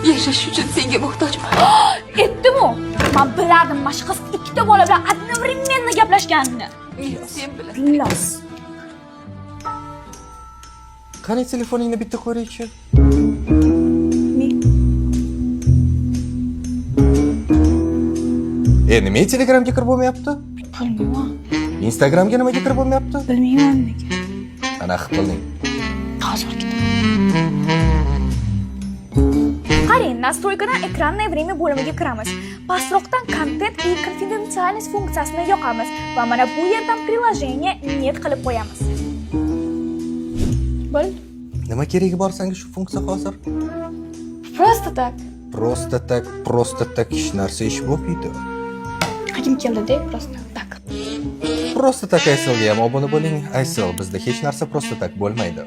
Yashash uchun senga muhtojman. Aytdim-u. Man bilardim, mana shu qiz ikkita bola bilan одновременно gaplashganini. Men sen bilan Los. Qani, telefoningni bitta ko'raychi. Men E, nimaga Telegramga kirib bo'lmayapti? Bilmayman. Instagramga nimaga kirib bo'lmayapti? Bilmayman nega. Ana, qilding. Hozir ketaman. Qarang, настройка dan экранное время bo'limiga kiramiz. Pastroqdan "Контент и конфиденциальность" funksiyasini yoqamiz va mana bu yerdan "Приложение нет" qilib qo'yamiz. Bo'ldi. Nima keragi bor senga shu funksiya hozir? Просто так. Просто так, просто так hech narsa ish bo'lmaydi. Qilgim keldi-da, просто так. Просто так Ayselga ham obuna bo'ling. Aysel, bizda hech narsa просто так bo'lmaydi.